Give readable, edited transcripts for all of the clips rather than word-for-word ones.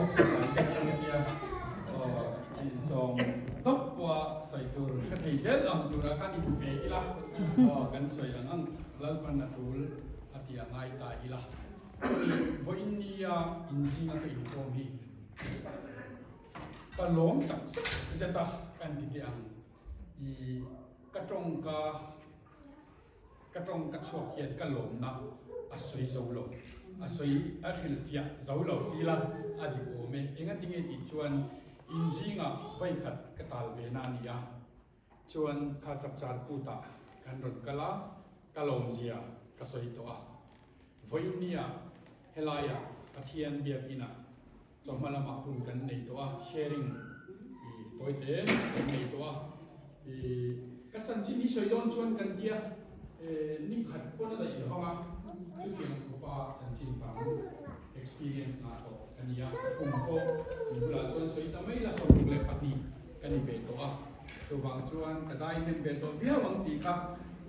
puak sak ang ka nia ka tia aw insawm tawp pawha sawi tur hre thei zel ang turah khan inpe ila aw kan sawi ang ang Lalpan a tul a ti a ngai ta ila. Hei vawiin nia inzinga ka inkhawm hi ka lawm tak zet zet a kan ti teh ang i ka tawngka ka tawngka chhuak hian ka lawmna a sawi zo lo a sawi a hrilhfiah zo lo ti ila a dik awm e engatinge tih chuan inzingah vawikhat ka tal ve na a ni a. Chuan kha chapchar kutah kan rawn kal a, ka lawmzia ka sawi tawh a. Vawinia helaiah Pathian biakinah chawhma lamah hun kan nei tawh a, sharing i tawite kan nei tawh a. I ka chanchin hi sawi dawn chuan kan tia nikhat pawn a daih lo vang a, chutiang khawpa chanchin tam experience ngah tawh ka ni a. Ka kum pawh mi bulah chuan sawi ta mai la 62 ka ni ve tawh a, chuvang chuan ka dai hnem ve tawh viau ang tih kha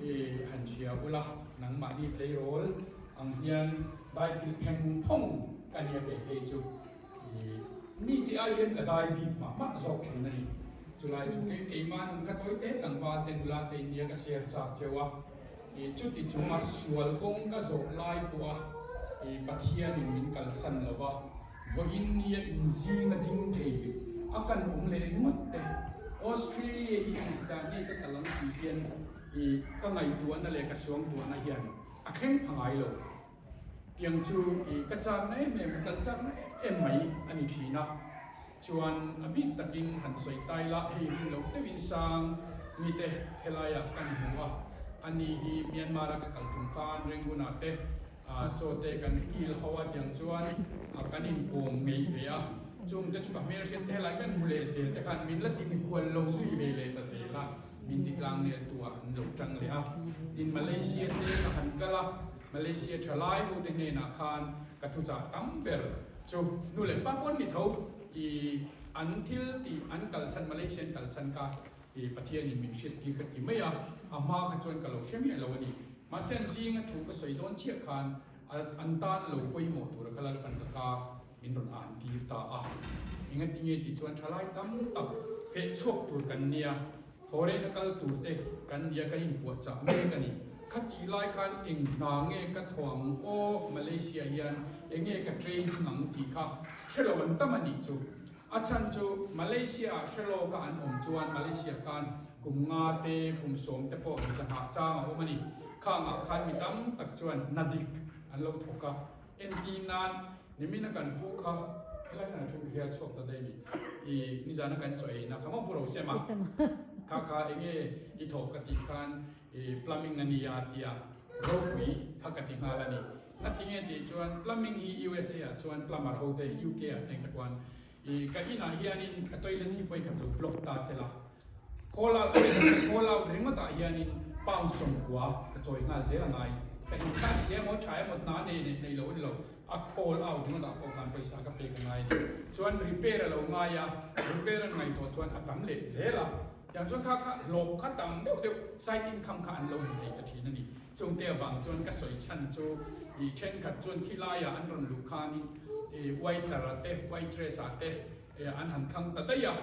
i han hria ula, nangmahni tleirawl ang hian dai phil pheng phawng ka nia kei phei chu i mi te ai hian ka dai bik mah mah zawk thin a ni. Chulai chu kei keimah nun ka tawi te tlangval te nula te nia ka share chak cheu a, i chuti chunga sual kawng ka zawh lai pawh a i Pathianin min kalsan lo va, Vawiin nia inzing a ding thei a kan awm leh ringawt te. Australia hi engtikah nge ka kal ang tih hian i ka ngaihtuahna leh ka suangtuahna hian a thleng pha ngai lo. Tiang chu i ka chakna em em, ka kal chakna em em mai a ni thin a. Chuan a bik takin han sawi tai la, hei rin loh deuhin sang mite helaiah kan hmu a, ani hi Myanmar a ka kal tum khan Rangoon ah te Chaw te kan kil ho a tiang chuan kan inkawm ngei ve a, chung te chu ka hmelhriat te helai kan hmu leh zel te khan min la ti mikhual lo zui ve leh ta zel a, min ti tlang nel tu ah an lo tang leh a. Tin Malaysia te ka han kal a, Malaysia thalai ho te hnenah khan ka thuchah tam ber chu nu leh pa pawn ni tho i an thil tih an kal chhan Malaysia an kal chhan kha i Pathian in min hriat tir ka ti mai a, a hma kha chuan ka lo hre miah lo a ni. Mahse an zinga thu ka sawi dawn chiah khan an tan lo pawimawh tura ka Lalpan ka ka min rawn an tir ta a. Engatinge tih chuan thalai tam tak feh chhuak tur kan nia, foreign a kal tur te kan nia kan inpuahchah mek a ni. Khatih lai khan eng hna nge ka thaw ang aw Malaysia hian enge ka training ang tih kha hre lo an tam a nih chu. A chhan chu Malaysia ah hre lawka an awm chuan Malaysia khan kum nga te, kum sawm te pawh mi zahngah chang a awm a ni. Khangah khan mi tam tak chuan hna dik an lo thawk a. Entir nan nimina kan pu kha helai khan a then ka hial chhuak ta daih a ni. I nizana kan chaw eina kha maw pu Rosema kha kha enge i thawk ka tih khan I plumbing a nia tia ropui kha ka ti nghal a ni. A ti nge tih chuan plumbing hi USA ah chuan plumber ho te UK ah te ka chuan i ka inah hianin ka toilet hi pawi khat lo block ta se la call out call out ringawt ah hianin pound 90 ka chawi nghal zel a ngai. Ka in kha chhia emaw tha emaw hna nei nei nei lo a ni lo a call out ringawt ah pawh khan pawisa ka pek a ngai a ni. Chuan repair a lo ngai a repair an ngaihtuah chuan a tam leh zel a. Tiang chuan kha kha hlawp kha tam deuh deuh side income kha an lo hmu thei ta thin a ni. Chungte avang chuan ka sawi chhan chu ih thenkhat chuan khilaiah an rawn luh khanin ih waiter ah te waitress ah te ih an han thlang ta daih a,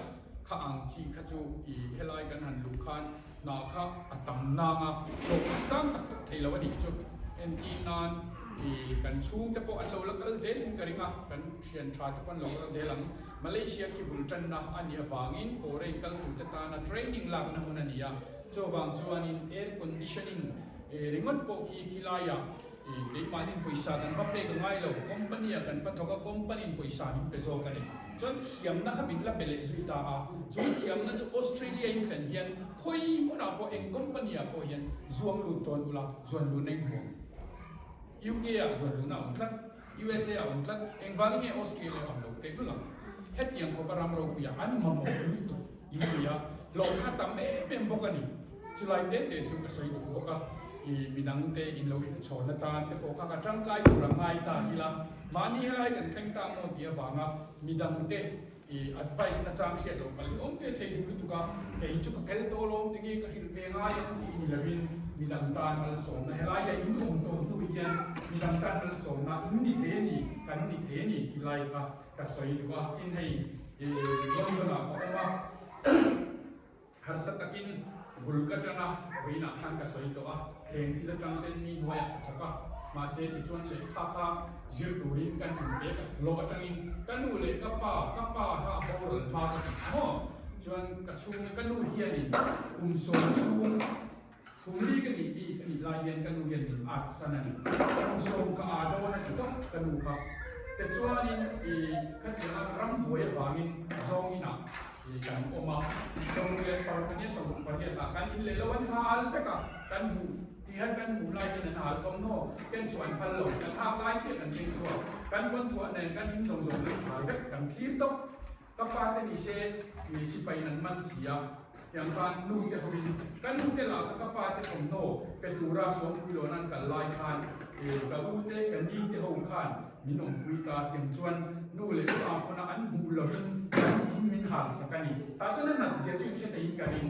kha ang chi kha chu ih helai kan han luh khan hna kha a tam nang a, hlawp a sang tak tak thei lo a nih chu. Entir nan ih kan chhungte pawh an lo la kal zel in ka ring a, kan thian tha te pawh an lo kal zel ang. Malaysia khi bul tanna a nih avangin foreign kal turte tana training lakna hmun a ni a, chuvang chuanin air conditioning ringawt pawh khi khilaiah keimahnin pawisa kan va pek a ngai lo, company ah kan va thawk a, company in pawisa min pe zawk a ni. Chuan thiamna kha min la pe leh zui ta a, chu thiamna chu Australia in thlen hian khawi hmunah pawh eng company ah pawh hian zuang lut dawn ula, zuan luhna in hmu ang. UK ah zuan luhna a awm tlat. USA a awm tlat, engvangin nge Australia a awm lo teh lul ang? Hetiang khawpa ram ropuia an mamawh lutuk in ni a, hlawh kha tam em em bawk a ni. Chulai te te chu ka sawi duh bawk a, i midangte in lo inchhawn atan te pawh kha ka tangkai tur a ngai ta ila, mahni helai kan thleng ta maw tih avanga midangte I advice na chang hriat loh pali awm ve thei duh lutuk a, kei chu ka kel tawh lawm tinge ka hrilh ve ngai ang tih ni lovin Midang tan malsawmna helai hian in awm tawh hnu hian midang tan malsawmna in ni thei a ni, kan ni thei a ni tih lai kha ka sawi duh a. Tin hei London ah ka awm a, harsa takin bul ka tan a, vawiinah khan ka sawi tawh a, thleng sil atang ten mi hnuaiah ka thawk a, mahse tichuan lehkha kha zir turin kan inpek a, hlawh atangin ka nu leh ka pa, ka pa kha a boral hma ka ti maw? Chuan ka chhung, ka nu hianin kum sawm chhung, kum li ka nih bik a nih lai hian ka nu hian min at san a ni. Kum sawm ka a dawn a ti tawp ka nu kha. Tichuanin i khatianga rambuai avangin zawng inah i kan awm a, 60 leh paruk ania 68 ah kan in leh lo an hal vek a, kan hmuh ti hian kan hmuh lai hian an hal thawmhnaw ken chhuah an phal lo, kan hak lai chiah kan keng chhuak, kan pawn thuah nen kan in zawng zawng an hal vek kan thlir tawp. Ka pa te ni se mi sipai in an man si a, tiang khan nu te hoin ka nu te lah kha ka pa te thawmhnaw pe tura Sawmpui lawn an kal lai khan ka u te ka ni te ho khan min awmpui ta tiang chuan nu leh pa pawna an hmuh lovin kan in min hal sak a ni. Tah chuan a nat zia chu in hre theiin ka ring,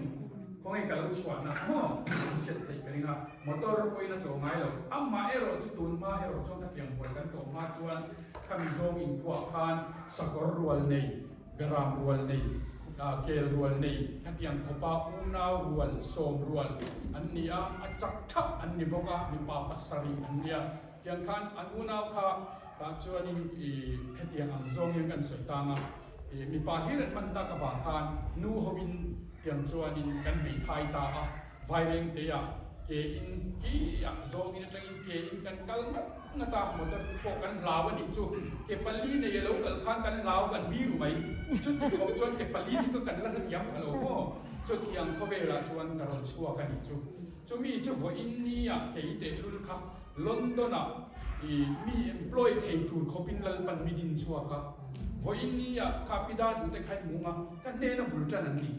khawnge ka lo chhuahna maw in hriat theih ka ring a, motor pawhin a tlawh ngai lo. Amah erawh chu tun hma erawh chuan ka tiang buai kan tawh hma chuan Khami zawng inkhuah khan sakawr rual nei, beram rual nei, kel rual nei, khatiang khawpa unau rual, sawm rual an ni a, a chak thap an ni bawk a, mipa pasarih an ni a. Tiang khan an unau kha tah chuanin i hetiang ang zawng hian kan sawi tang a, i mipa hlir an man tak avang khan nu hoin tiang chuanin kan hmeithai ta a, Vairengteah ke in hi ah zawngin atangin ke in kan kal ngat ngat a, motor pawh kan hlau a nih chu, ke pali nei a lo kal khan kan hlau kan biru mai, chuti khawp chuan ke pali chu ka kan la hrethiam pha lo maw, chutiang khawvelah chuan ka rawn chhuak a nih chu, chumi chu vawiin nia kei tehlul kha London ah i mi employ thei tur khawpin Lalpan mi din chhuak a, vawiin nia kha pida duhte kha in mung a, ka hnena bul tan an ni.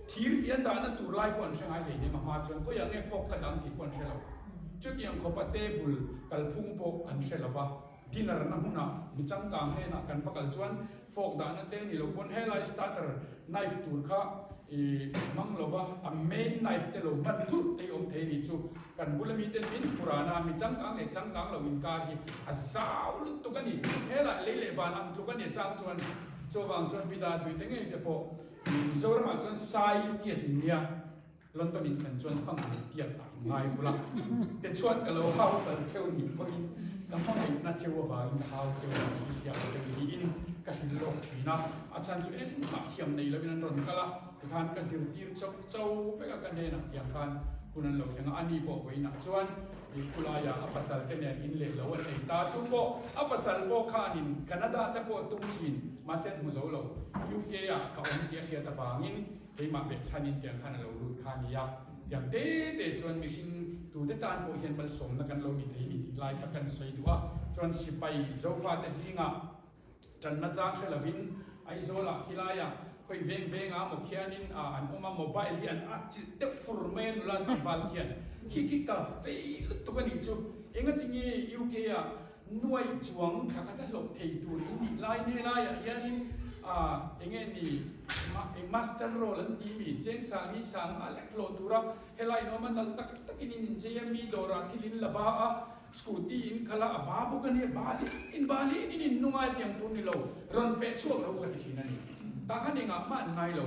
Thir fian dahna tur lai pawh an hre ngai hlei nem a hma chuan khawiah nge fork ka dang tih pawh an hre lo. Chutiang khawpa table kalphung pawh an hre lo va, dinner na hmunah mi changkang hnenah kan va kal chuan fork dahna te ni lo pawn helai starter knife tur kha i hmang lo va, a main knife te lo hman thurh te hi awm thei ni chu kan bula miten min purana mi changkang leh changkang lo inkar hi a zau lutuk a ni. Helai lei leh van ang tluk a ni a chang chuan chuvang chuan pida tuite ngei te pawh Mizoramah chuan Sai tiat in nia, London in thlen chuan fang leh tiat ah in ngai bul a, tichuan ka lo hau kal cheu nih pawhin ka hmangaihna cheu avangin ka hau cheu a ni, i hliam cheu niin ka hrilh lawk thin a, a chhan chu engmah thiam nei loin an rawn kal a, tikhan ka zirtir chauh chauh vek a ka hnenah tiang khan hun an lo thleng a, ani pawh vawiinah chuan Khulaiah a pasal te nen in leh lo an nei ta. Chu pawh a pasal pawh khanin Canada te pawh tum thin, mahse an hmu zo lo. UK ah ka awm tih a hriat avangin keimah behchhanin tiang khan a lo lut kha a ni a. Tiang te te chuan mihring tute tan pawh hian malsawmna kan lo ni thei ni tih lai kha kan sawi duh a. Chuan sipai Zofate zingah Tanna chang hre lovin Aizawlah khilaiah khawi veng venga maw khianin an awm a, mobile hi an atchilh deuh fur mai a nula tlangval khian khi khi ka vei lutuk a nih chu. Engatinge UK ah nuai chuang thla khat a hlawh thei tur in nih laiin helaiah hianin enge ni eng master role an ti mi cheng sang hi sang a lek hlawh tura helai in awm a nalh tak takin in inchei a mi dawrah thil in la ba a, Scooty in khala a ba bawk a nia, bali in bali in in nungai tiang tur ni lo, rawn feh chhuak lo ka ti thin a ni. Tah khan engah mah an ngai lo.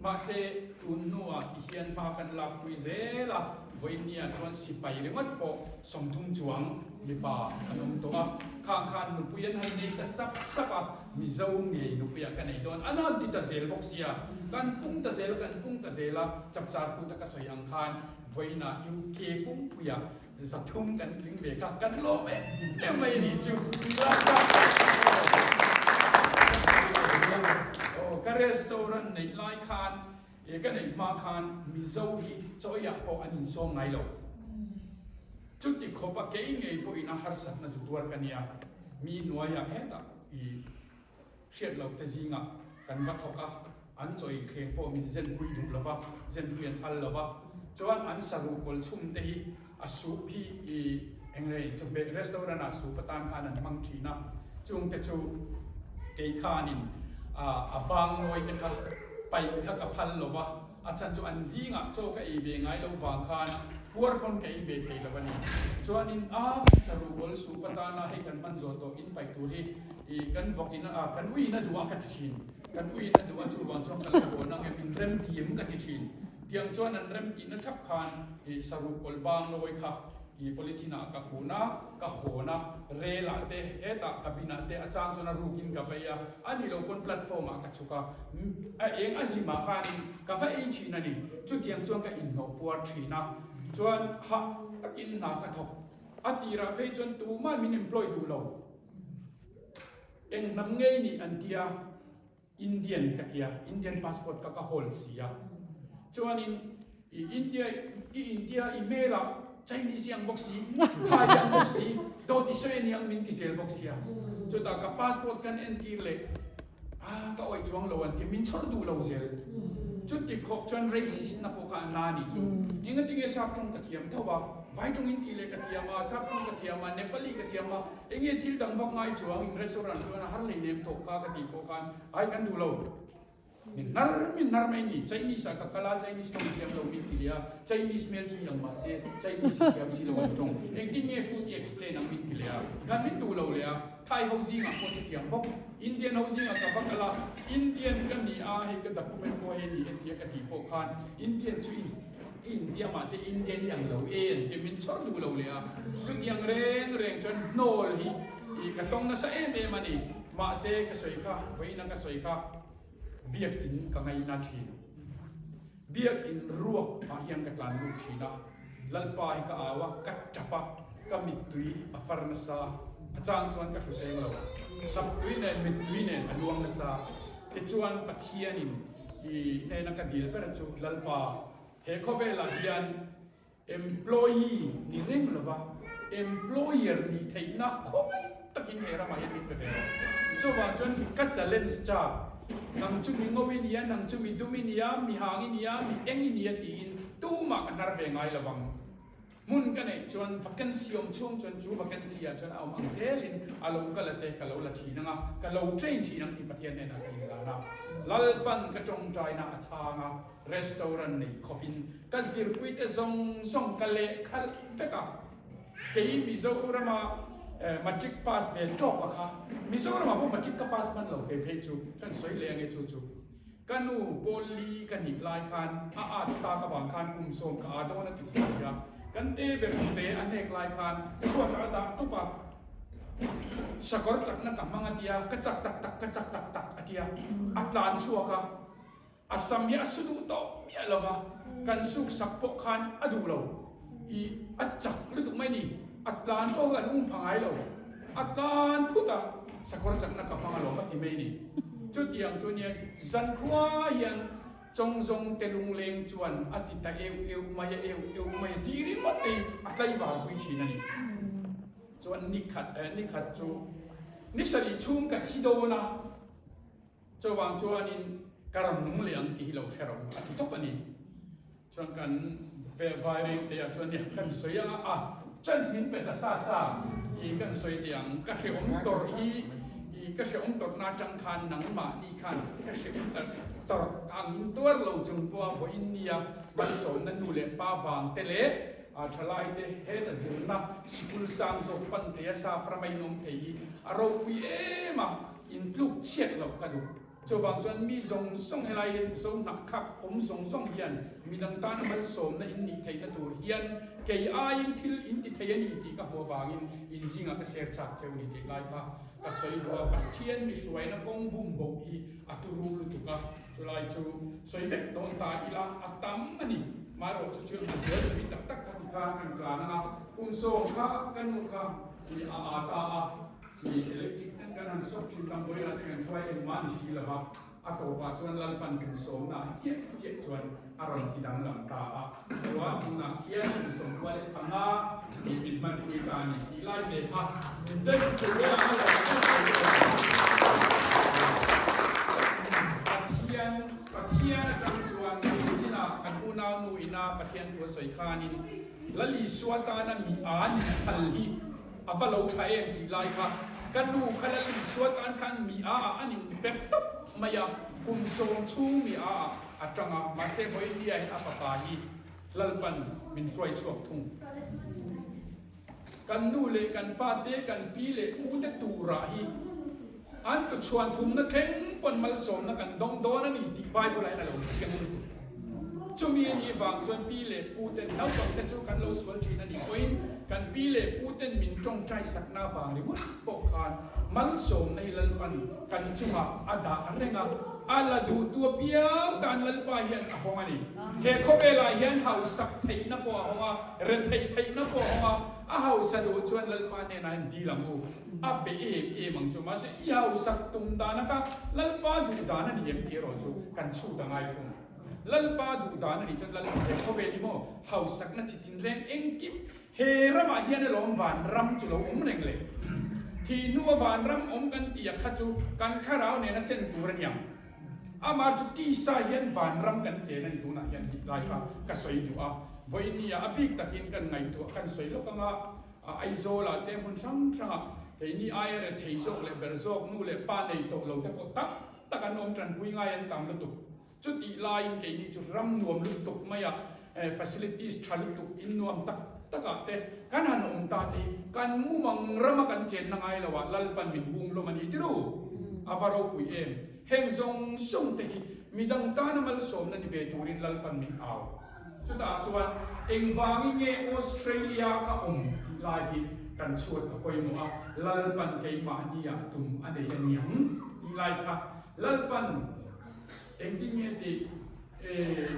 Mahse, tun hnuah ti hian hma kan lakpui zel a, vawiinnia chuan sipai ringawt pawh 30 chuang mipa an awm tawh a, khang khan nupui an han nei ta sap sap a, Mizo ngei nupuiah ka nei dawn, an han ti ta zel bawk sia, kan pung ta zel, kan pung ta zel a, chapchar kut a ka sawi ang khan vawiinah UK pumpuiah 300 kan tling ve kha kan lawm em em mai a nih chu. Aw ka restaurant neih lai khan eh ka neih hma khan Mizo hi chawiah pawh an insawm ngai lo. Chuti khawpa kei ngei pawhin a harsatna chu tuar ka nia. Mi hnuaiah hetah i Hriat loh te zingah kan va thawk a, an chaw inthleng pawh min zenpui duh lo va, zenpui an phal lo va. Chuan an saruh kawl chhum te hi a soup hi i eng nge chawhmeh restaurant ah soup atan khan an hmang thin a, chung te chu kei khanin a bang nawi te kha paih kha ka phal lo va. A chhan chu an zingah chaw ka ei ve ngai lo vang khan puar pawn ka ei ve thei lo a ni. Chuanin a kan saruh awl sup atana hei kan hman zawh tawh in paih tur hi ih kan vawk in a kan uiin a duh a ka ti thin. Kan uiin a duh a chuvang chuan ka lo hawn ang em in rem ti em ka ti thin. Tiang chuan an rem tihna thlap khan ih saruh awl bang lawi kha ih polythene ah ka fun a, ka hawn a, rel ah te hetah cabin ah te a chang chuan a rukin ka vei a, a nih loh pawn platform ah ka chhuk a, a eng a hlim ah khanin ka va ei thin a ni. Chutiang chuan ka inhnawh puar thin a, chuan hah takin hna ka thawk. A tirah phei chuan tumah min employ duh lo. Eng hnam ngei nih an tia. Indian ka tia, Indian passport ka ka hold si a. Chuanin i India i India i hmelah Chinese i ang bawk si, Thai i ang bawk si, dawt i sawi a ni ang min ti zel bawk sia. Chutah ka passport kan entir leh ah ka awih chuang lo an tia, min chhawr duh lo zel. Chuti khawp chuan racist na pawh kha a na nih chu. Engatinge sap tawng ka thiam tho a, vai tawng in tih leh ka thiam a, sap tawng ka thiam a, Nepali ka thiam a, Enge thil dang vak ngai chuang in restaurant chuan a har lei nem thawk ka ka tih pawh khan ai kan duh lo. Min hnar min hnar mai ni. Chinese ah ka kal a, Chinese tawng thiam lo min ti leh a, Chinese hmel chu i ang mahse Chinese i thiam si lo an tawng. Engtin nge food i explain ang min ti leh a, tikhan min duh lo leh a. Thai ho zingah pawh chutiang bawk. Indian ho zingah ka va kal a, Indian ka ni a, hei ka document pawh hei ni e tia ka tih pawh khan Indian chu i India mahse Indian hi ang lo e an ti min chhawr duh lo leh a, chutiang reng reng chuan hnawl hi ih ka tawng nasa em em a ni. Mahse ka sawi kha, vawiina ka sawi kha biakin ka ngaihna thin. Biakin ruak ah hian ka tlan lut thin a, Lalpa hi ka au a, ka tap a, ka mittui a far nasa, a chang chuan ka hriseng lo, hlaptui nen mittui nen a luang nasa. Tichuan Pathianin i hnena ka dil ber chu Lalpa, he khawvelah hian employee ni reng lova employer nih theihna khawngaih takin he ramah hian min pe ve rawh. Chuvang chuan ka challenge cha, nang chu mi ngo i nia, nang chu mi dum i nia, mi hang i nia, mi eng i nia tiin tumah ka hnar ve ngai lovang. Hmun ka neih chuan vacancy awm chhung chuan chu vacancy ah chuan a awm ang zelin a lo kal a te ka lo la thin ang a, ka lo train thin ang tih Pathian hnenah ka inlan a. Lalpan ka tawngtaina a chhang a, restaurant nei khawpin ka zirpuite zawng zawng ka lehkhalh vek a. Kei Mizorama matric pass ve tawk a kha, Mizoramah pawh matric ka pass hman lo kei phei chu, kan sawi leh ange chu chu. Ka nu pawl li ka nih lai khan a at tak avang khan kum sawm ka a dawn a ti si a, kan te ber te a hnek lai khan chhuatah a dah tup a, sakawr chakna ka hmang a tia, ka chak tak tak, ka chak tak tak a tia, a tlan chhuak a, a sam hi a su duh tawh miah lo va, kan suk sak pawh khan a duh lo. I a chak lutuk mai ni, a tlan pawh kha an um pha ngai lo, a tlan phut a, sakawr chakna ka hmang alawm a ti mai ni. Chutiang chu nia zankhua hian Chawngzawng te lungleng chuan a ti ta euh euh mai a, euh euh mai a tih ringawt te hi a tlaivar pui thin a ni. Chuan nikhat nikhat chu ni sarih chhung ka thi dawn a, chuvang chuanin ka rawn nung leh ang tih hi lo hre rawh a ti tawp a ni. Chuan kan vai reng te ah chuan nia kan sawi anga a chance min pe ta sa sa i kan sawi teh ang ka hrehawm tawrh hi i ka hrehawm tawrh na atang khan nangmahni khan ka hrehawm tawrh ang in tuar lo chung pawha vawiin nia malsawmna nu leh pa vang te leh a thalai te heta zirna sikul sang zawk pan thei a sap rama in awm thei hi a ropui em a intluk chhiat loh ka duh. Chuvang chuan mi zawng zawng helai zo hnah khak awm zawng zawng hian midang tana malsawmna in nih theihna tur hian kei aiin thil in ti thei a ni tih ka hmuh avangin in zingah ka share chak cheu ni tih lai kha ka sawi duh a, Pathian mi hruaina kawng bum boh hi a turu lutuk a, chulai chu sawi vek dawn ta ila a tam a ni. Marawh chu chu a zel tui tak tak kha tikhan kan tlan ang a, kum sawm kha ka nu kha i a a ta a. Ni electric ten kan han sawp thin damdawi lah te kan hruai engmah ni si lova, a tawpah chuan Lalpan kum sawmna ah chiah chiah chuan a rawn ti danglam ta a, chuan tunah khian kum sawmkua leh panga ni min hmanpui ta a ni tih lai te kha den tur vel a lo Pathian Pathian atang chuan nichinah kan unaunu ina Pathian thu a sawi khanin Lal Isua tana mi a ni phal hi A va lo tha em tih lai kha ka nu kha Lal Isua tan khan mi a ah an in pek tawp mai a, kum sawm chhung mi a ah. a tang a, mahse vawiin hian a fapa hi Lalpan min hruai chhuak thung. Kan nu leh kan pa te, kan pi leh pu te turah hi an tuchhuan thumna thleng pawn malsawmna kan dawng dawn a ni tih Bible ah hian a lo chiang lutuk. Chumi a nih vang chuan pi leh pu ten naupang te chu kan lo sual thin a nih pawhin kan pi leh pu ten min tawngtai sakna vang ringawt pawh khan malsawmna hi Lalpan kan chungah a dah reng a, a la duhtu apiang tan Lalpa hian a hawng a ni. He khawvelah hian hausak theihna pawh a hawng a, retheih theihna pawh a hawng a, a hausa duh chuan Lalpa hnenah hian dil ang u, a pe em em ang chu. Mahse, i hausak tum dan ata Lalpa duh dan a ni em tih erawh chu kan chhut a ngai thung. Lalpa duh dan a nih chuan Lalpa he khawvel hi maw hausakna chi tinreng engkim he ramah hian alawm vanram chu lo awm reng le. Thih hnua vanram awm kan tih a kha chu kan thlarau nena chen tur a niang. Amah chu tisa hian vanram kan chen a ni tunah hian tih lai kha ka sawi duh a. Vawinia a bik takin kan ngaihtuah kan sawi lawk anga Aizawlah te hmun hrang hrangah keini aia rethei zawk leh ber zawk nu leh pa nei tawh lo te pawh tam tak an awm tanpui ngai an tam lutuk. Chutih laiin keini chu ram nuam lutuk maia facilities tha lutuk in nuam tak takah te kan han awm ta te hi kan mumang rama kan chenna ngai lo ah Lalpan min hung hlawm a ni tiru? A va ropui em! Heng zawng zawng te hi midang tana malsawmna ni ve turin Lalpan min au. Chutah chuan engvangin nge Australia ka awm tih lai hi kan chhuat a pawimawh a, Lalpan keimahnia tum a nei a niang tih lai kha Lalpan Engtin nge tih eh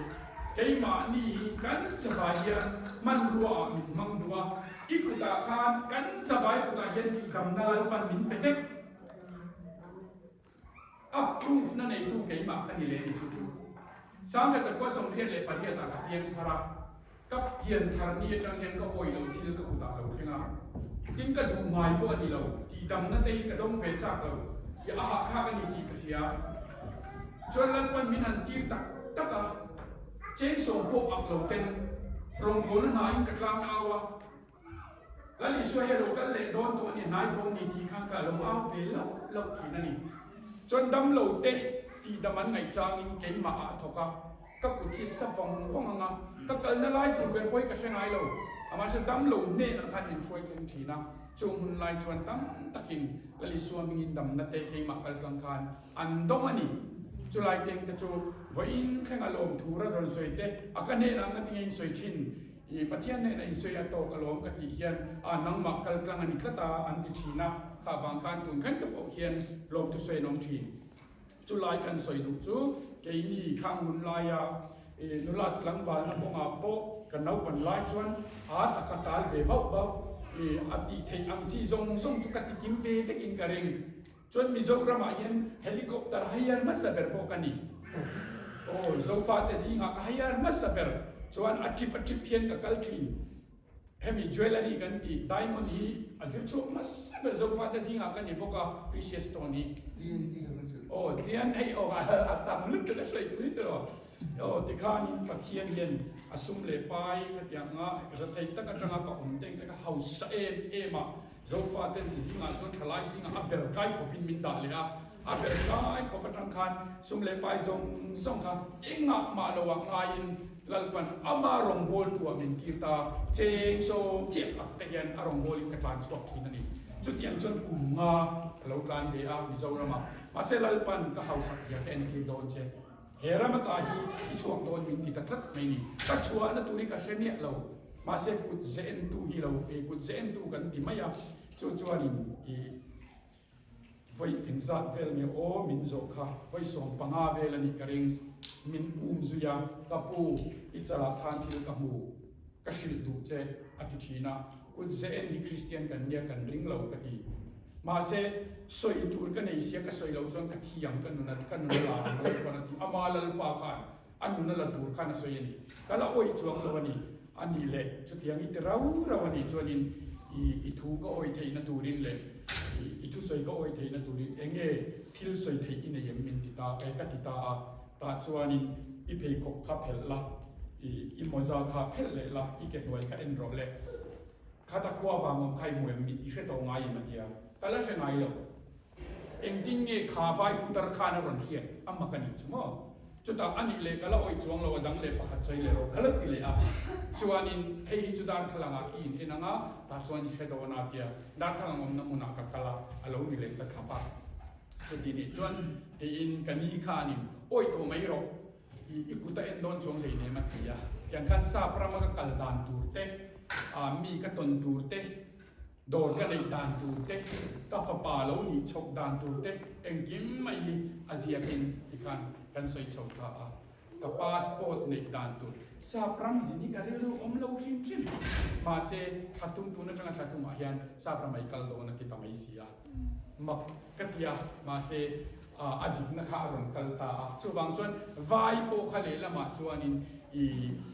keimahni hi kan zavai hian hmanrua ah min hmang duh a, i kutah khan kan zavai kutah hian tihdamna Lalpan min pe vek. A proof na neitu keimah ka ni leh ni chu chu. Sangha chakua 88 ah ka piang thar a, ka pian thar ni atang hian ka awih lo thil ka kutah lo thleng a, tin ka duh ngai pawh a ni lo, tihdamna te hi ka dawng ve chak lo, i a hahthlak a ni tih ka hria. Chuan Lalpan min han tir tak tak a, cheng sawm pawh ak lo ten rawngbawlna hna in ka tlang au a, Lal Isua hi a lo kal leh dawn tawh a ni, hnai dawn ni tih khan ka lo au ve lauh lauh thin a ni. Chuan damlo te tihdam an ngaih changin keimah ah a thawk a, ka kut hi sa vawng vawng ang a, ka kalna lai tur ber pawh hi ka hre ngai lo. Amahse damlo hnenah khan min hruai thleng thin a, chung hun lai chuan tam takin Lal Isua hmingin damna te keimah kal tlang khan an dawng a ni. Chulai teng te chu vawiin thlenga lawmthu ra rawn sawi te a ka hnenah nga tinge in sawi thin I Pathian hnena in sawi a tawk alawm ka tih hian a nangmah kal tlang a ni tlat a an ti thin a, kha vang khan tun thleng te pawh khian lawmthu sawi an awm thin. Chulai kan sawi duh chu keini khang hun laia i nula tlangvalna kawngah pawh ka naupan lai chuan a taka tal ve bauh bauh i a tih theih ang chi zawng zawng chu ka ti kim ve vekin ka ring. Chuan Mizoramah hian helicopter hire hmasa ber pawh ka ni. Aw, Zofate zingah ka hire hmasa ber. Chuan a trip a trip hian ka kal thin. Hemi jewellery kan tih diamond hi a zir chhuak hmasa ber Zofate zingah ka ni bawk a, precious stone hi. TNT kan la chilh. Aw, tian hei aw a tam lutuk a sawi tui tawh. Aw, tikhanin Pathian hian a sum leh pai khatiang anga retheih tak atanga ka awm teng te kha hausa em em a. Zofa ten zingah chuan thalai zingah a ber kai khawpin min dah leh a, a ber kai khawp atang khan sum leh pai zawng zawng kha engah mah loah ngaiin Lalpan ama rawngbawltu ah min tir ta, cheng sawm chiah ak te hian a rawngbawlin ka tlan chhuak thin a ni. Chutiang chuan kum nga ka lo tlan ve a Mizoramah, mahse Lalpan ka hausak zia ka entir dawn che, he ram ata hi i chhuak dawn min ti ta tlat mai ni. Ka chhuahna tur hi ka hre miah lo. Mahse kut ze entu hi lo ei kut ze entu kan ti mai a, chu chuanin i vawi engzat vel nge aw min zawh kha vawi 15 vel a nih ka ring, min um zui a, ka pu i chalah khan thil ka hmu, ka hrilh duh che a ti thin a, kut ze en hi Kristian kan nia kan ring lo ka ti. Mahse sawi tur ka nei sia ka sawi loh chuan ka thi ang ka nun a ka nun a la ang Lalpan a ti, ama Lalpa khan A nun a la tur khan a sawi a ni. Ka la awih chuang lo a ni. A nih leh chutiang i ti rau rau a nih chuanin i i thu ka awih theihna turin leh i i thusawi ka awih theihna turin eng nge thil sawi theih i nei em min ti ta e ka ti ta a. Tah chuanin i pheikhawk kha phelh la, i i mawza kha phelh leh la, i ke hnuai kha en rawh le. Khata khua vang awm kha i hmu em i hre tawh ngai em a tia. Ka la hre ngai lo. Engtin nge kha vai putar khan a rawn hriat a mak a nih chu maw? Chutah a nih leh ka la awih chuang lo a dang leh pakhat sawi leh rawh ka la ti leh a. Chuanin hei hi chu darthlalang ah i in en ang a, tah chuan i hre dawn a tia darthlalang awmna hmunah ka kal a, a lo ni leh ka thlap a. Chuti nih chuan tiin ka ni khanin awih tawh mai rawh i i kut a en dawn chuang hleinem a ti a. Tiang khan sap rama ka kal dan tur te, ah mi ka tawn tur te, Dawr ka neih dan tur te, ka fapa lo nih chhawk dan tur te engkim mai hi a ziakin tikhan kan sawi chho ta a. Ka passport neih dan tur sap ram zin hi ka rilru awm lo hrim hrim. Mahse, thla tum tun atanga thla tumah hian sap ram ai kal dawn a ti ta mai si a. Mak ka ti a, mahse a dikna kha a rawn kal ta a. Chuvang chuan vai pawh kha lehlamah chuanin i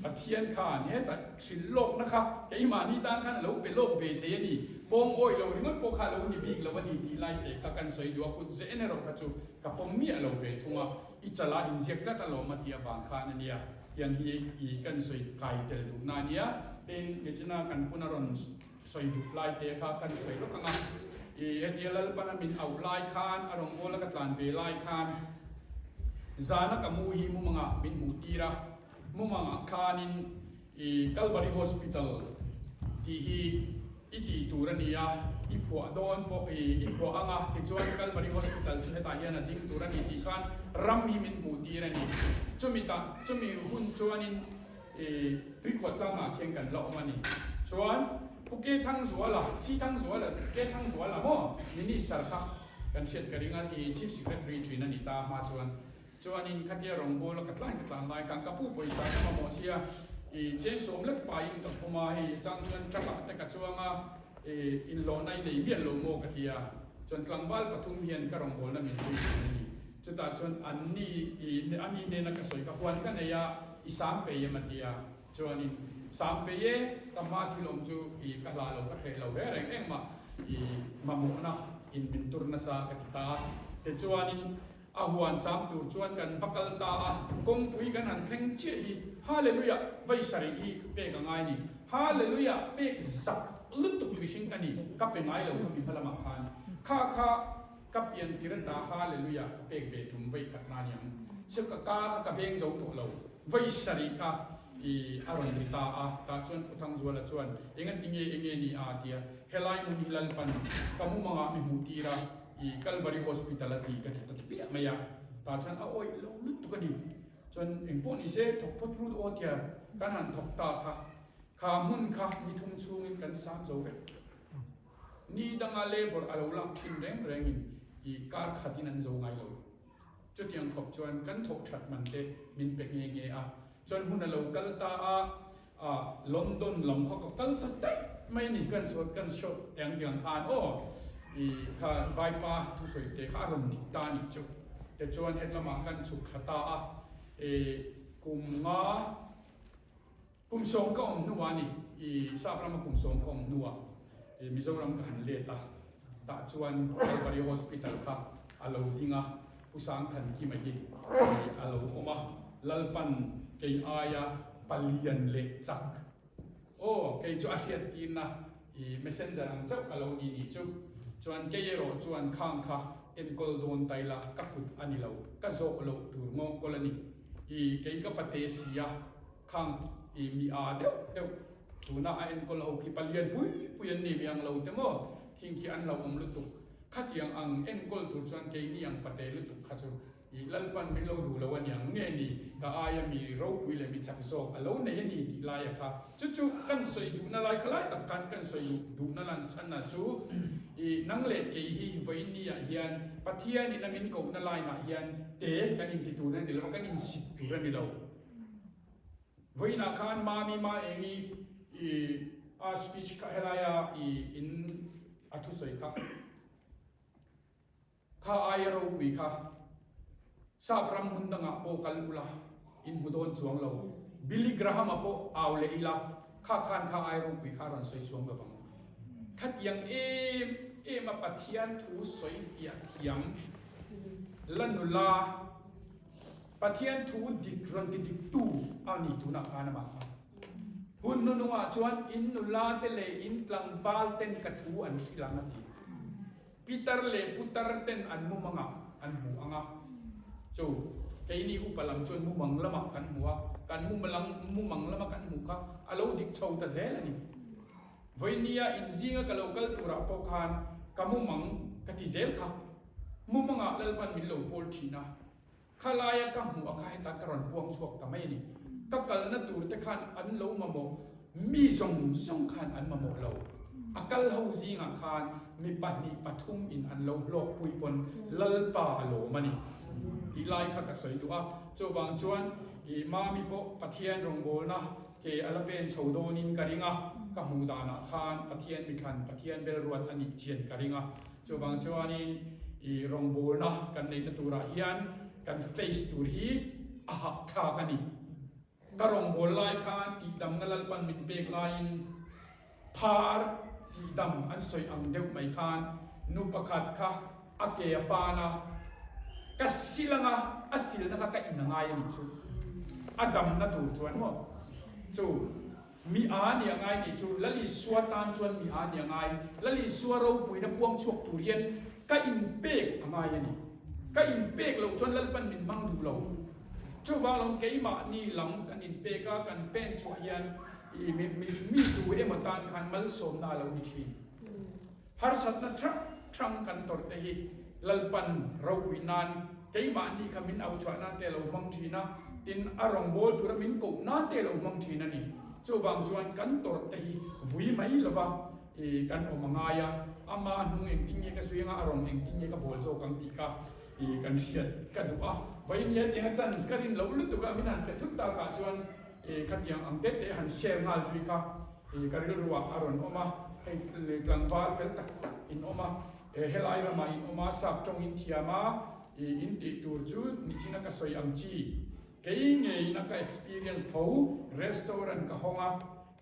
Pathian khan hetah hrilh lawkna kha keimahni tan khan a lo pe lawk ve thei a ni, pawm awih lo ringawt pawh kha a lo ni bik lo a ni tih lai te kha kan sawi duh a, kut ze en erawh kha chu ka pawm miah lo ve thung a, i chala inziak tlat alawm a tih avang khan a nia, tiang hi i kan sawi kai tel duhna a nia. Tin, nichina kan puna rawn Sawi duh lai te kha kan sawi lawk ang a, i hetia Lalpana min auh lai khan, a rawngbawla ka tlan ve lai khan zana ka mu hi mumangah min hmuh tir a, mumangah khanin i Calvary Hospital tih hi i tih tur a ni a, i phuah dawn pawh i i phuah ang a, tichuan Calvary Hospital chu hetah hian a ding tur a ni tih khan ram hi min hmuh tir a ni. Chumi tah chumi hun chuanin I tuikhuah tlangah khian kan la awm a ni. Chuan Pu Ke Thangzuala, Si Thangzuala, Ke Thangzuala maw Minister kha kan hriat ka ring a, i Chief Secretary thin a ni ta hma chuan. Chuanin khatia rawngbawla ka tlai ka tlan lai khan ka pu pawisa ka mamawh sia, i cheng sawm lek pahin ka phum a, hei chang chuan truck ah te ka chuang a, i inhlawhna i nei miah lo maw ka ti a. Chuan tlangval pathum hian ka rawngbawlna min zui thin a ni. Chutah chuan anni i ani hnena ka sawi ka huan ka nei a, i sam pei em a ti a. Chuanin, Sam pei e, ka hma thil awm chu i ka hlah lo, ka hreh lo reng reng engmah i mamawhna in min tur nasa ka ti ta a. Tichuanin a huan sam tur chuan kan va kal ta a, kawngpui kan han thleng chiah hi Hallelujah vaisarih hi pek a ngai ni. Hallelujah pek zak lutuk mihring ka ni, ka pe ngai lo kha mi hma lamah khan. Kha kha. Ka pian tir ata Hallelujah ka pek ve tum vei khat na niang. Chu ka ka kha ka veng zo tawh lo. Vei sarih kha i a rawn ri ta a, tah chuan Pu Thangzuala chuan enga tinge enge ni a tia, helai hmun hi Lalpan ka mumangah mi hmuh tir a, i Calvary Hospital a ti ka ti ta piah mai a, tah chuan a awih lo lutuk a ni. Chuan engpawh ni se thawk phawt rut aw tia kan han thawk ta kha, kha hmun kha nithum chhungin kan sam zo vek. Ni danga labour a lo lak thin reng rengin i kar khatin an zo ngai lo. Chutiang khawp chuan kan thawk that man te min pe nghe nghe a. Chuan hun a lo kal ta a, ah London lam kha ka kal ta daih mai ni kan sawn kan shot tiang tiang khan aw i kha vaipa thusawi te kha a rawn dik ta a nih chu. Tichuan hetlamah kan chhuk thla ta a, i kum nga Kum sawm ka awm hnuah a ni, i Sap rama kum sawm ka awm hnuah i Mizoram ka han let a, tah chuan Kalvari Hospital kha a lo ding a, Pu Sangthankima hi i a lo awm a, Lalpan kei aia palian leh chak, aw kei chu a hriattirna i messenger ang chauh ka lo ni nih chu, chuan kei erawh chuan khang kha enkawl dawn ta ila ka kut a ni lo, ka zawh loh tur ngawngkawl a ni, i kei ka pate si a. Khang i mi a deuh deuh tuna a enkawl ho khi palian pui pui an ni mi ang lo te maw khing khi an lo awm lutuk khatiang ang enkawl tur chuan keini ang pate lutuk kha chu i Lalpan min lo duh lo a niang nge ni ka aia mi ropui leh mi chak zawk a lo nei a ni tih laia kha chu chu kan sawi duhna lai kha lai tak khan kan sawi duhna lan chhan a chu i nang leh kei hi vawiin ah hian Pathianin a min kohna line ah hian te kan inti tur a ni lo a kan insit tur a ni lo. Vawiinah khan Mami Maengi i a speech kha helaia i in a thusawi kha kha aia ropui kha Sap ram hmun dangah pawh kal ula in hmu dawn chuang lo. Billy Graham-a pawh au leh ila kha khan kha aia ropui kha a rawn sawi chuang lovang. Khatiang em em a Pathian thu sawi fiah thiam la nula Pathian thu dik rawn ti diktu a ni tunah khan amah kha. Hun hnunungah chuan in nula te leh in tlangval ten ka thu an hrilh ang a ti. Pitar leh putar ten an mum anga an hmu ang a. Chu. Keini upa lam chuan mumang lamah kan hmu a, kan mumang lama kan hmuh kha a lo dik chho ta zel a ni. Vawinia inzinga ka lo kal turah pawh khan ka mumang ka ti zel kha. Mumangah Lalpan min lo pawl thin a, Khalaia ka hmuh a kha heta ka rawn puang chhuak ta mai a ni. Ka kalna tur te khan an lo mamawh, mi zawng zawng khan an mamawh lo. A kal ho zingah khan mi pahnih pathum in an lo hlawk pui pawn Lalpa a lawm a ni tih lai kha ka sawi duh a. Chuvang chuan i Mami pawh Pathian rawngbawlna ke a la pen chho dawnin ka ring a, ka hmuh danah khan Pathian mithlan, Pathian belruat a nih chian ka ring a. Chuvang chuanin i rawngbawlna kan neihna turah hian kan face tur hi a hahthlak a ni. Ka rawngbâwl lai khan tihdamna Lalpan min pek laiin phar tihdam an sawi ang deuh mai khan nu pakhat kha a ke a pan a, ka sil anga a silna kha ka in a ngai a nih chu. A damna tur chuan maw chu. Mi a ni a ngai nih chu Lal Isua tan chuan mi a ni a ngai. Lal Isua ropuina puang chhuak tur hian ka inpek a ngai a ni. Ka inpek loh chuan Lalpan min hmang duh lo. Chuvang lo keimahni lam kan inpek a, kan pen chhuah hian i mi mi tu emaw tan khan malsawmna a lo ni thin. Harsatna hrang hrang kan tawrh te hi Lalpan ropui nan keimahni kha min au chhuah nan te a lo hmang thin a, tin a rawngbâwl tura min koh nan te a lo hmang thin a ni. Chuvang chuan kan tawrh te hi vui mai lova i kan awm a ngai a, ama hnung engtin nge ka zui anga a rawn engtin nge ka bawl zawk ang tih kha i kan hriat ka duh a. Vawinia tianga chance ka rin loh lutuk a min han pe thut takah chuan i khatiang ang te te han share nghal zui kha i ka rilruah a rawn awm a, hei tlangval fel tak tak in awm a, helai ramah in awm a, sap tawng in thiam a, i in tih tur chu nichina ka sawi ang chi, kei ngeina ka experience tho, restaurant ka hawng a,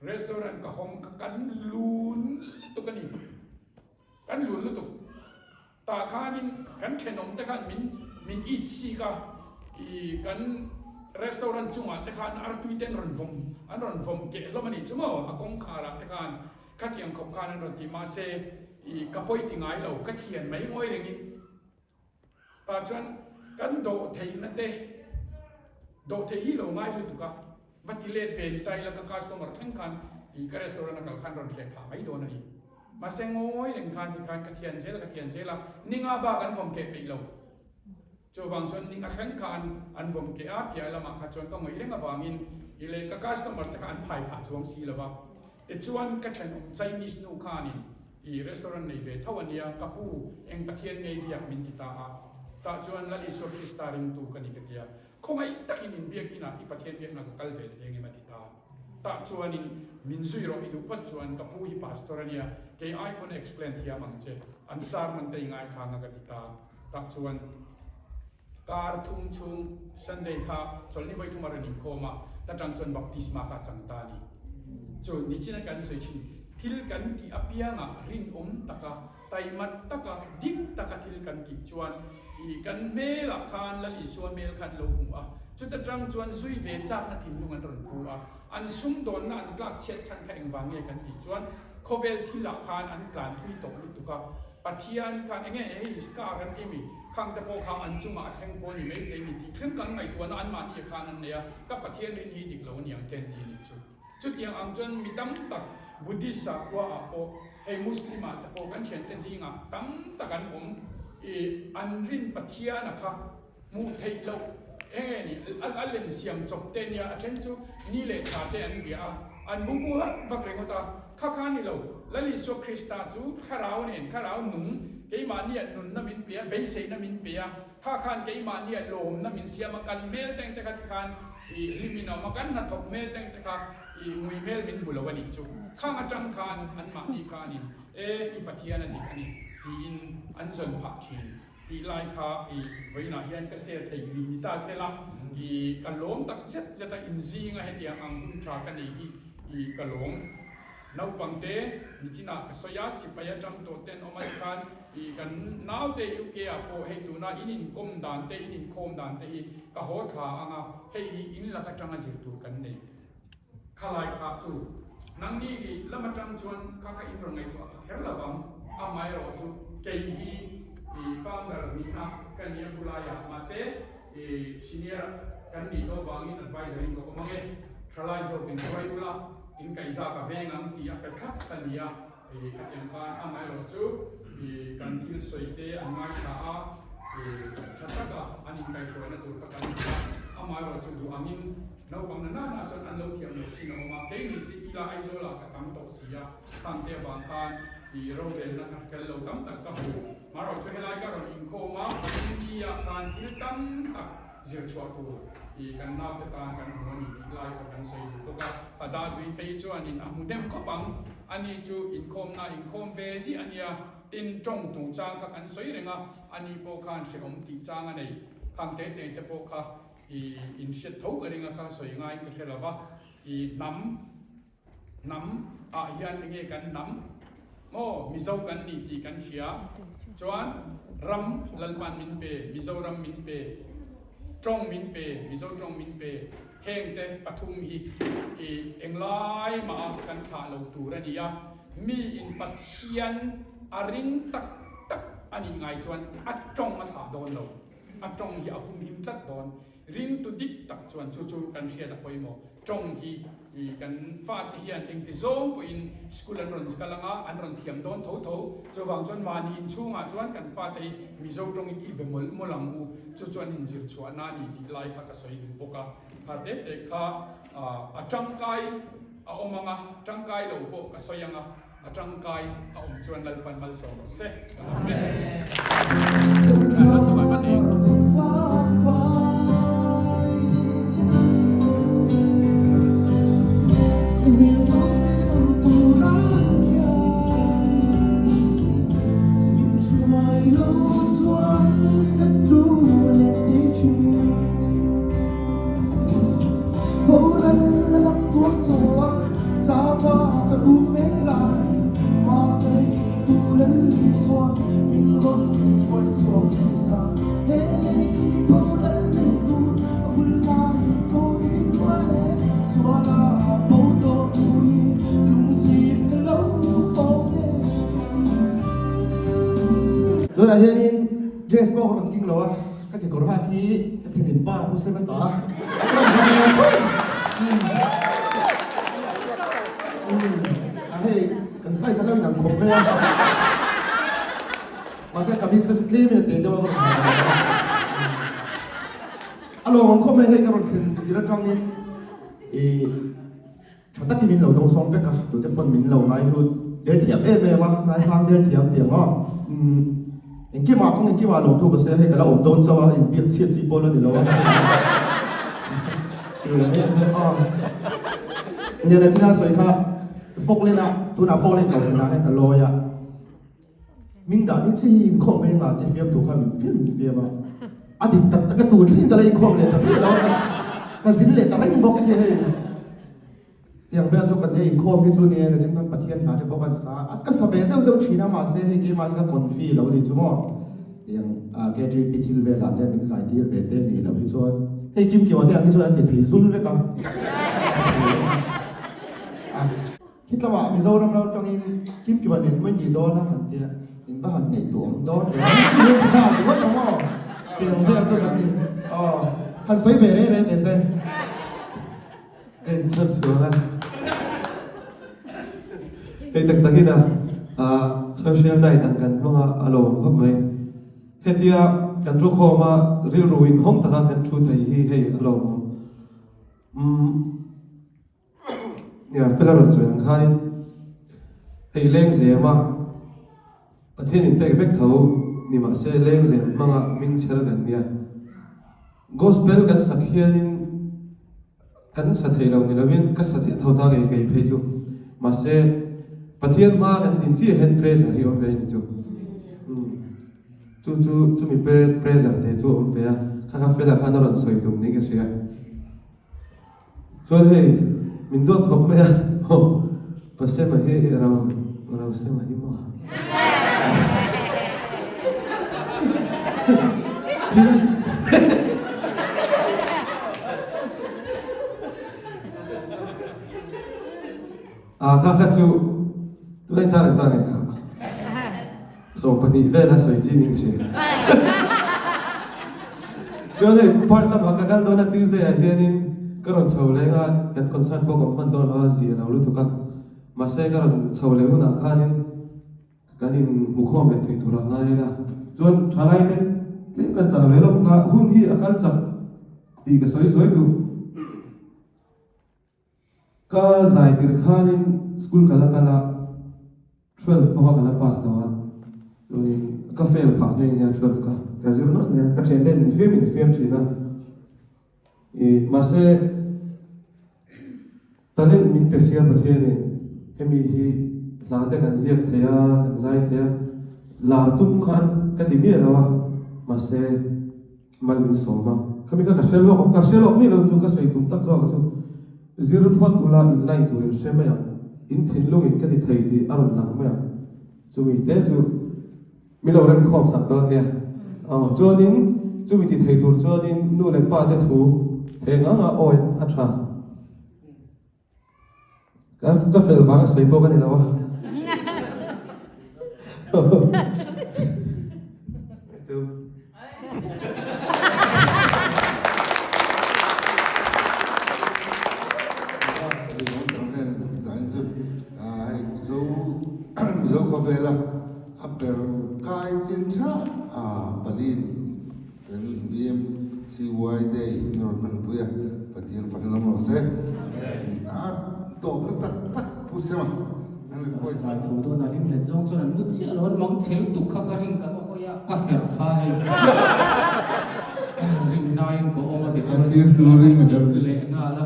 restaurant ka hawng kha kan lun lutuk a ni, kan lun lutuk. Tah khanin kan thenawm te khan min min it sik a, i kan restaurant chungah te khan artui te an rawn vawm an rawn vawm keh hlawm a nih chu maw a kawngkhar ah te khan khatiang khawp khan an rawn ti mahse i ka pawi ti ngai lo ka thian mai ngawi rengin tah chuan kan dawh theihna te dawh theih hi lo ngai lutuk a Va ti let ve ni ta ila ka customer thleng khan i ka restaurant a kal khan rawn hreh phah mai dawn a ni. Mahse ngawi reng khan ti khan ka thian zel a ka thian zel a, ninga bak an vawm keh peih lo. Chuvang chuan ninga thleng khan an vawm keh a, piah lamah kha chuan ka ngawih reng avangin i leh ka customer te kha an phai phah chuang si lo va. Tichuan ka thenawm Chinese nu khanin i restaurant nei ve tho a nia, ka pu eng Pathian ngei biak min ti ta a, tah chuan Lal Isua Krista ringtu ka ni ka ti a. Khawngaih takin in biak inah i Pathian biakna ka kal ve thei angem a ti ta. Tah chuanin min zui rawh i duh phawt chuan ka pu hi pastor a nia, kei ai pawn a explain thiam ang che, an sermon te i ngaithla anga ka ti ta. Tah chuan kar thum chhung Sunday kha chawlhni vawi thum a rawn inkhawm a, ta tang chuan baptisma kha a chang ta a ni. Chu nichina kan sawi thin, thil kan tih apiangah rinawm taka Taima taka, dik taka thil kan tih chuan i kan hmelah khan Lal Isua hmel kha an lo hmu a, chuta tang chuan zui ve chakna thinlung an rawn pu a, an sumdawnna an tlak chhiat chhan kha engvang nge kan tih chuan khawvel thilah khan an tlan thui tawh lutuk a, Pathian khan enge hei scar an emi khang te pawh kha an chungah a thleng pawh a ni maithei ni tih thleng kan ngaihtuahna anmahni khan an nei a, ka Pathian rin hi dik lo a niang ten ti nih chu. Chutiang ang chuan mi tam tak Buddhist sakhua ah pawh hei Muslim ah te pawh kan thiante zingah tam tak an awm i an rin Pathian a kha hmuh theih loh eng nge ni a lem siam chawp te nia a then chu ni leh tha te an bia a an bu bu vak vak ringawt a kha kha ni lo Lal Isua Krista chu thlarau nen thlarau nung keimahnia nunna min pe a beiseina min pe a Kha khan keimahnia lawmna min siam a, kan hmel teng te kha tikhan i hlim in a awm a, kan hnathawk hmel teng te kha i ngui hmel min hmu lo a nih chu. Khang atang khan anmahni khanin e i Pathian a dik a ni tiin an zawn phah thin tih lai kha i vawiinah hian ka share thei rih ni ta sela i ka lawm tak zet zet a, inzinga hetiang ang hun tha ka nei hi i ka lawm. Naupangte nichinah ka sawi a, sipai atang tawh ten awm a tikhan i kan naute UK ah pawh hei tuna in inkawm dan te, in inkhawm dan te hi ka haw thla ang a, hei hi in lak atanga zir tur kan nei. Khalai kha chu nangni i lam atang chuan kha ka in rawn ngaihtuah kha kher lo vang, amaherawh chu kei hi i founder nihna ka nia bulaiah mahse. I senior kan nih tawh vangin adviser in ka awm ang e, thalai zawk in hruai ula, in kaihza ka veng ang tih a pe thlap a ni a, i khatiang khan amaherawh chu i kan thil sawi te an ngaithla a, i tha taka an inkaihhruaina tur kha kan ni a, amaherawh chu duh angin naupang na nana chuan an lo thiam loh chin a awm a, kei ni si ila Aizawlah ka tam tawh si a, khangte avang khan i rorelna kha fel lo tam tak ka hmu. Marawh chu helai ka rawn inkhawm a, India khan thil tam tak zir chhuah tur i kan naute tan kan hmu a ni tih lai kha kan sawi duh bawk a. A dadui phei chuanin a hmu deuh khawp ang, ani chu inkhawmna inkhawm ve ziah a nia, tin tawng tung chang kha kan sawi reng a, ani pawh khan hrehawm tih chang a nei, khang te te te pawh kha i inhriat tho ka ring a kha sawi ngaiin ka hre lo va, i hnam. Hnam ah hian enge kan hnam maw Mizo kan ni tih kan hria chuan ram Lalpan min pe Mizoram min pe tawng min pe Mizo tawng min pe heng te pathum hi i englai mah a kan thlah lo tur a ni a mi in Pathian a ring tak tak a nih ngai chuan a tawng a thlah dawn lo a tawng hi a humhim tlat dawn. Ringtu dik tak chuan chu chu kan hriat a pawimawh. Tawng hi kan fate hian engti zawng pawhin school an rawn kal anga an rawn thiam dawn tho tho. Chuvang chuan mahni inchhungah chuan kan fate hi Mizo tawngin i be mawlh mawlh ang u. Chu chuan inzir chhuahna a ni tih lai kha ka sawi duh bawk a. Kha te te kha a tangkai a awm anga, tangkai lo pawh ka sawi anga a tangkai a awm chuan Lalpan malsawm rawh se. Ka lawm e. Tunah hianin dress pawh ka rawn king lo a, ka kekawr hak hi ka thlenin pa pu Seven ta a, ka rawn ha ve ang thui. A hei kan size a lo inang khawp mai a, mahse kamis kha chu tlem in a te deuh a ka rawn ha ve a. A lawmawm khawp mai hei ka rawn thlen tir atangin ih Tha takin min lo dawngsawng vek a, tute pawn min lo ngaihlut der thiam em em a, ngaisang der thiam tiang aw. Umm engkimah kawng engkimah lawmthu ka sawi a, hei ka la awm dawn chauh a, inbiak chhiat chi pawh la ni lo a. Tih ang em em aw. Nian a thil a sawi kha Falkland ah tunah Falkland kohhran ah hian ka lawi a. Min dah ding che hi inkhawm mai anga ti fiam tur kha min fiam min fiam a, a dik tak tak a tur thleng ka la inkhawm leh ta miah lo a, ka zin leh ta reng bawk si hei. Tiang vel chu kan nia inkhawm hi chu nia nachin khan Pathian hna te pawh kan sa a, ka sa ve zeuh zeuh thin a mahse hei keimah hi ka confi lo a ni chu maw. Tiang KTP thil velah te min zai tir ve te nih loh hi chuan hei Kimkima te ang hi chuan an ti thei zul vek a. Khitlama Mizoram lo tangin Kimkima nen mai ni dawn a han tia, in va han ngaihtuah awm dawn ve a, ni ti nghal ringawt ang aw, tiang vel chu kan ni aw, han sawi ve rei rei teh se. Ka inchhan chhuak a, hei tak takin a social night ang kan hmang a, a lo awm khawp mai. Hetia kan rukhawm a rilru inhawng taka kan thu thei hi hei a lo awm. Umm. Nia, Fela rawn sawi ang khain hei lengzema Pathian in pek vek tho ni mahse lengzem hmanga hming chher kan nia. Gospel kan sak hianin kan sa thei lo ni lovin ka sa ziah tho ta ngei ngei phei chu. Mahse Pathian hma kan din chiah hian pressure hi awm ve a ni chu. Chu chu chumi pressure te chu a awm ve a, kha kha Fela khan a rawn sawi tum niin ka hria. Chuan hei min duat khawp mai a, aw Pasema hi ro Rosema hi maw? Thil Ah kha kha chu tunah in tar engzah nge kha? 20 vel a sawi chi ni ka hria. Chuan hei part lamah ka kal dawn a Tuesday ah hianin ka rawn chho leng a, kan concert pawh ka hman dawn lo a, zia lo lutuk a. Mahse ka rawn chho leh hunah khanin kan inhmukhawm leh thei turah ngai ila. Chuan thalai te tlem kan chah ve lawk nga hun hi a kal chak tih ka sawi zuai duh. Ka zai tir khanin school ka la kal a, 12 pawha ka la pass lo a, chuanin ka fail phah nghe nghe a 12 ka ka zir nawlh mai a, ka thiante in fiam in fiam thin a, ih mahse talent min pe sia Pathianin hemi hi hla te kan ziak thei a, kan zai thei a, lar tum khan ka ti miah lo a, mahse. Mal min sawm a, khami kha ka hre lawk, ka hre lawk miah lo chu ka sawi tum tak zawk chu zir phawt ula in line tur in hre mai ang, in thinlung in ka ti thei tih a rawn lang mai ang, chumi te chu min lo rem khawm sak dawn nia. Aw chuanin chumi ti thei tur chuanin nu leh pa te thu thei ang anga awi a tha. Ka ka fel vang a sawi pawh ka ni lo a. Zo khawvela a ber kai chin tha a palin Kan BMCY Day in rawn hmanpui a, Pathian fakin awm rawh se. A tawpna tak tak Pu Sema an request. Zai tho dawn a ring let zawng chuan an mu chiah lo, an mang chhe lutuk kha ka ring ka va hawi a, ka herh kha hei ring naiin ka awm a ti chuan ka sik leh nghal a.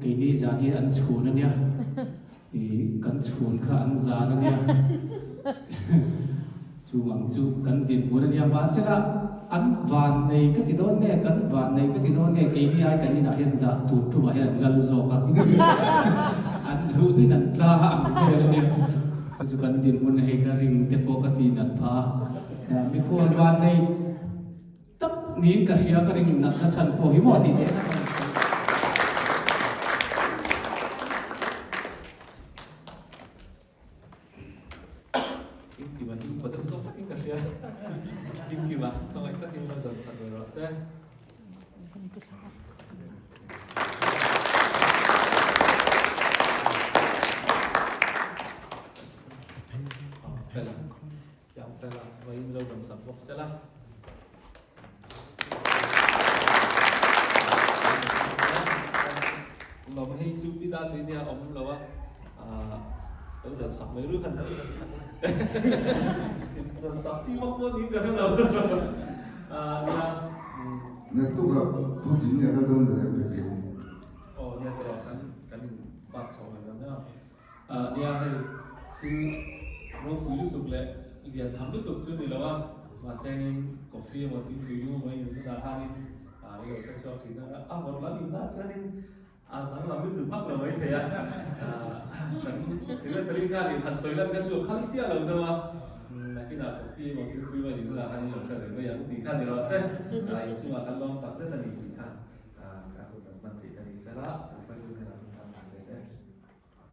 Keini zan hi an chhun a nia. I kan chhun kha an zan a nia, chung ang chu kan dinhmun a nia. Mahsela an van nei ka ti dawn nge, kan van nei ka ti dawn nge, keini ai kan inah hian zah tur tumah hian an lal zawk a, an duh duhin an tla ang vel a nia. Chu chu kan dinhmun hei ka ring te pawh ka ti nat phah a, mikhual van nei tak niin ka hria ka ring natna chhan pawh hi maw tih teh kha ka rawn sawi. Kimkima hi upa deuh zawk takin ka hria. Kimkima khawngaih takin lo dan sak ve rawh se. Fela. Yang fela, vawiin lo rawn sak bawk sela. Lawm hei chu pi dan tui nia awm lo a, lo dan sak mai ru khan lo dan sak la. In dan sak chi vak pawh niin ka hre lo. Nia. Naktuk ah Pu Jimmy a kal dawn der em ka hria. Aw nia tawh kan kan in pass chho mai dawn nia. Nia hei thil ropui lutuk leh lian tham lutuk chu ni lo a, mahse engin coffee emaw thingpui lum emaw in hunah khanin i lo hre chhuak thin a, a vawt lam inah chuanin a danglam lutuk vak lo mai thei a, kan secretary khanin han sawi lan kha chu a khal chiah lo deuh a, nakinah coffee emaw thingpui emaw in hunah khan in lo hre ve mai ang tih kha ni rawh se, inchungah kan lawm tak zet a ni tih kha ka hun kan hman theih ta ni sela.